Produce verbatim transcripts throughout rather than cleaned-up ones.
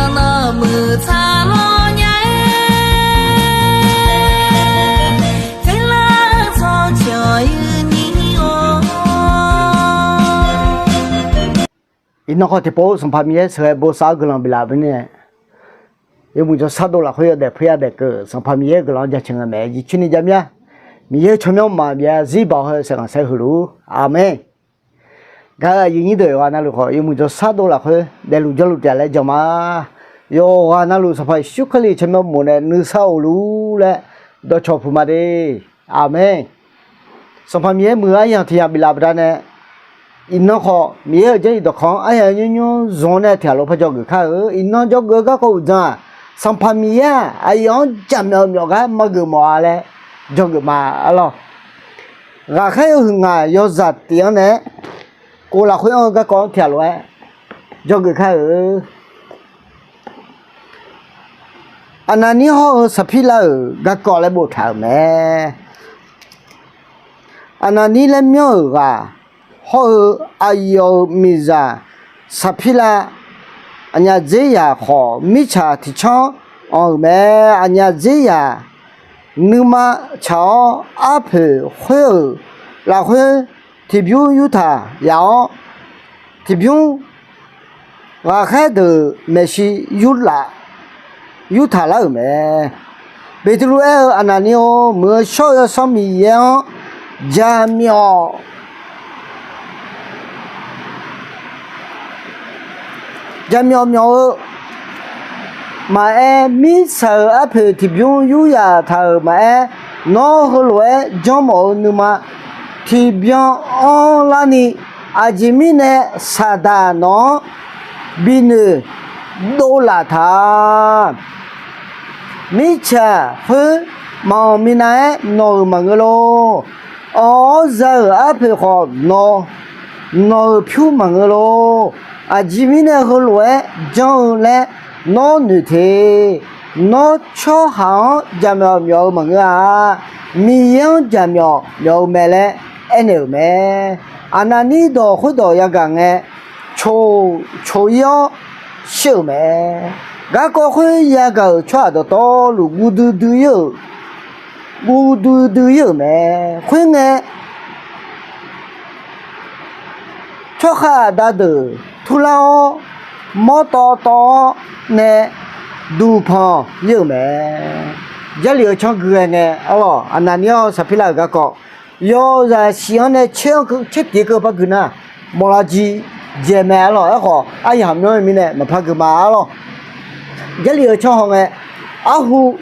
Nawmuiq tsaqlawr nya-aer, tserlar-eu tsawrcawq-eu nyir-or. Iqnan khawf tiqpov Sanqpaq Miqyaer sheuqghae bosav-awr guiqlanq biflaf-euq mirnae, yawmuiq jawrshar dov lafkhoer yawdaef puir yadaef keuv-euq Sanqpaq Miqyaer-euq guiqlanq-anr jaceuq ngae mae. Jiqcoer ni javmyar, Miqyaer-euq tsawrmyanr maqbyav zir baoq heu saeqganq saer huiq luf-ur. Aqmeq. Gaq-euq aqyuif nyir deuq yawqghaq navluf khawf, yawmuiq jawrshar dov lafkhoer daefluf jawrluf taef laer jan ma. Yawqghaq navluf Sanqpaq Yeqsur Kali tsawrmyanr mof nae nuisar of luf-ur laer dawqcawq puq ma de. Aqmeq. Sanqpaq Miqyaer muiq-eu aryamq tiq yamq biflaf baqdanae, iqnan khawf Miqyaer-euq jarlif dawqkawq-anr aryamq nymrnymr zmq-awr nae tiq ghaq lof par dzawgeuf kar-eu. Iqnan dzawgeuf-eu garkawv uqdzan-aq, Sanqpaq Miqyaer-aq aqyawf-anr jaqmyawf myawf gar maqgeuf mawf-a laer dzawgeuf ma arlawr. Ghaqkhaer yawhuiq ngaq yawzaq tif-anr nae-aer, kof lafkhoer anr-eu garkawv-anr tiq ghaq lof-aer dzawgeuf kar-eu. Aqnaqnir hawr-eu Saqpirlav-euq garkawv laer boftaq-euq mae. Aqnaqnir laer myanr-euq ghaq hawr-eu aqyawf-euq miqzaq Saqpirlav, aqnyaf dzerzaq khawf mirtsaq tiq tsanr anq-euq mae. Aqnyaf dzerzaq nuima tsaq-awr, arpoeq khoer-euq lafkhoer tiqbymr yurtaq yaf-awr, tiqbymr ghaqkhaer deuq maeqshi yurlaf yurtaq lar-euq mae. Beqtuvluv aer-eu, Aqnaqnir-or, muiq-eu shawr-eu Yawsanr Miqyaer-anr jaqmyawf jaqmyawf myawf-eu maqaer, mirtsaq-euq arpoeq tiqbymr yuryaq taq-euq maqaer, nawr heulof-aer janrmawf-eu nuima tiqbyan anrlarni, aqjeq mirnae Saqdaq nawq-anr binoeq dovlaf taq. Mirtsaq khoer maqanq minav-aer nawq-euq maqngeur lor. Anq-awr za-euq arpoeq khawf, nawq, nawq-euq pyur maqngeur lor. Aqjeq mirnae heulof-aer janr-eu laer nawr noeq te. Nawr tsawrhaq-anr jaqmyawf myawf-eu maqngeur-a. Miqyaer-anr jaqmyawf myawf-eu mae laer aernaeq-euq mae. Aqnaqnir dawq khoerdawq yagaq ngae, coq coq-ir-awr shir-euq mae. Garkawv khoer yagaq-euq tsawrhaq dawqtawvluf guv duidui-ir-euq guv duidui-ir-euq mae. Khoerngae, tsawrhaq aqda deuq turlar-awr, mawrtawv tawv-awr nae duqpanq-ir-euq mae. Jarlif-eu canr gui ghae ngae, arlawr, Aqnaqnir-awr Saqpirlav-euq garkawv yawzaq shif-anr nae caer-anr keuv, caer tiq-aer keuv par gui nar, mawqlav ji dzae mae arlawr. Aerkhawf, aryamq myanr-eu mirnae maqpar gui ma arlawr. Jarlif-eu canr haw ngae, arhu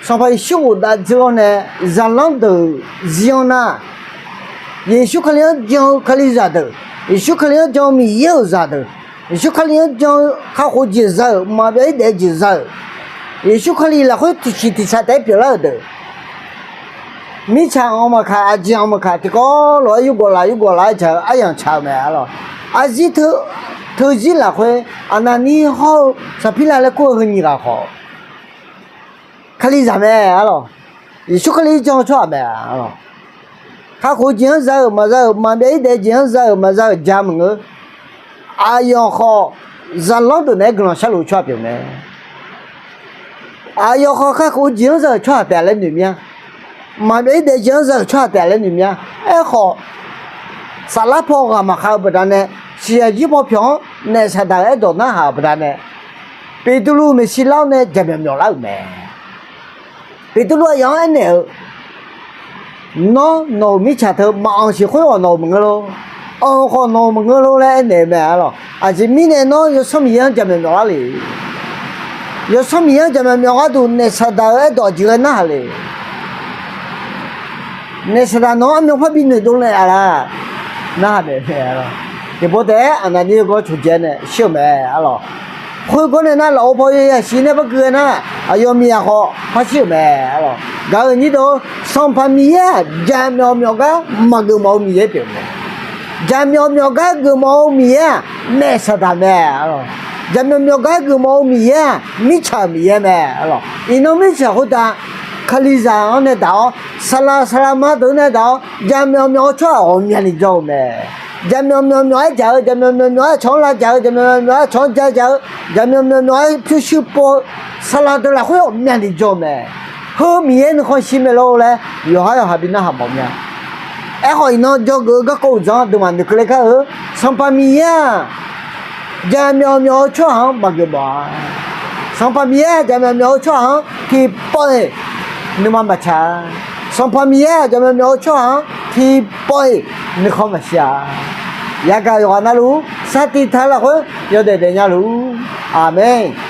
Sanqpaq Yeqsur ghofdav dzeur-awr nae zaqlanr deuq zir-anr nar, Yeqsur Kali-anr jan-eu Kalizaq deuq, Yeqsur Kali-anr jan-eu Miqyaer-euq zaqdeuq, Yeqsur Kali-anr jan-eu kakhof jeq za-euq, maqbyav-ir daef jeq za-euq, Yeqsur Kali lafkhoer tiqsiq tiqsaq taef-aer pyeuflar-euq deuq, mirtsaq-anr maqkaq, aqjeq-anr maqkaq, tiqkawv lof-aer yurgawv laf yurgawv laf-aer dzaq-eu aryamq tsaq-eu mae arlawr. Arzir teu, teuzir lafkhoer Aqnaqnir hawr-eu Saqpirlav laer kur-eu heu nyiq ghaq khawf, Kalizaq mae arlawr. Yeqsur Kali jan-eu tsawrhaq mae arlawr. Kakhof jeq-anr za-euq maqza-euq, maqbyav-ir daef jeq-anr za-euq maqza-euq ja maqngeur. Aqyawf khawf, zaqlanr deuq naeq-aer guiqlanq sharluf-eu tsawrhaq pyeuf mae. Aqyawf khawf, kakhof jeq-anr za-euq tsawrhaq taef-a laer noeq mya. Maqbyav-ir daef jeq-anr za-euq tsawrhaq taef-a laer noeq mya. Aerkhawf, saflar paw ghaq maqkhav-eu baqdanae, siqyaq jir paw pyawq-anr naef Saqdaq-euq aerdawq narhaq-euq baqdanae, Beqtuvluv maeqshi lar-awr nae jaqmyawf myawf lar-euq mae. Beqtuvluv aqyawf-anr aernaeq-eu, Nawr, nawq-euq mirtsaq teu maqanq siq khoer-awq nawq-euq maqngeur lor. Anq khawf nawq-euq maqngeur lor laer aernaeq-eu mae arlawr. Aqjeq mirnae nawr Yawsanr Miqyaer-anr jaqmyawf myawf lar le. Yawsanr Miqyaer-anr jaqmyawf myawf gharduq naef Saqdaq-euq aerdawq jeq ghae narhaq le. Naef Saqdaq nawq-anr armyan parbi noeqdov naeq-a laq? Narhaq naeq mae arlawr. Tiqpov taef-aer Aqnaqnir-eu gawr coqdzae nae shir-euq mae arlawr. Khoergawr nae nar, lafov paw yawzaq shif nae par gui ghae nar, aqyawf miqyaq khawf par shir-euq mae arlawr. Gaq-euq nyir deuq-or, Sanqpaq Miqyaer-aq jaqmyawf myawf gar maqgeuf mawf-eu Miqyaer pyeuf mae. Jaqmyawf myawf gar geufmawf-eu Miqyaer-aq, naef Saqdaq mae arlawr. Jaqmyawf myawf gar geufmawf-eu Miqyaer-aq, mirtsaq-euq Miqyaer mae arlawr. Iqnan mirtsaq khoertav Kalizaq-anr nae daq-awr, saqlaq saqlaqma deuq nae daq-awr, jaqmyawf myawf-eu tsawrhaq ghawqmyani jawr-eu mae. Jaqmyawf myawf myawf-aer jaq-eu, jaqmyawf myawf myawf-aer aqcawq-anr lavjaq-eu, jaqmyawf myawf myawf-aer aqcawq-anr jajaq-eu, jaqmyawf myawf myawf-aer pyurshuir pov-eu saqlaq deuq lafkhoer ghawqmyani jawr mae. Heu Miqyaer nuikhanr shir mae lor laer yawqhar yawqha bi narhaq mawf mya. Aerkhawf, iqnan jawrgeuf-eu garkawv uqdzan aqduimaf noeqkeuv le kar-eu, Sanqpaq Miqyaer-aq, jaqmyawf myawf-eu tsawrhaq-anr maqgeuf mawf-a. Sanqpaq Miqyaer-aq, jaqmyawf myawf-eu tsawrhaq-anr tiqpawf-iq nuima maqtsaq-a. Sanqpaq Miqyaer-aq, jaqmyawf myawf-eu tsawrhaq-anr tiqpawf-iq nuikhanr maqshir-a. Yagaq yawqghaq navluf sartiv taq-eu lafkhoer yawdaef daefnya luf. Aqmeq.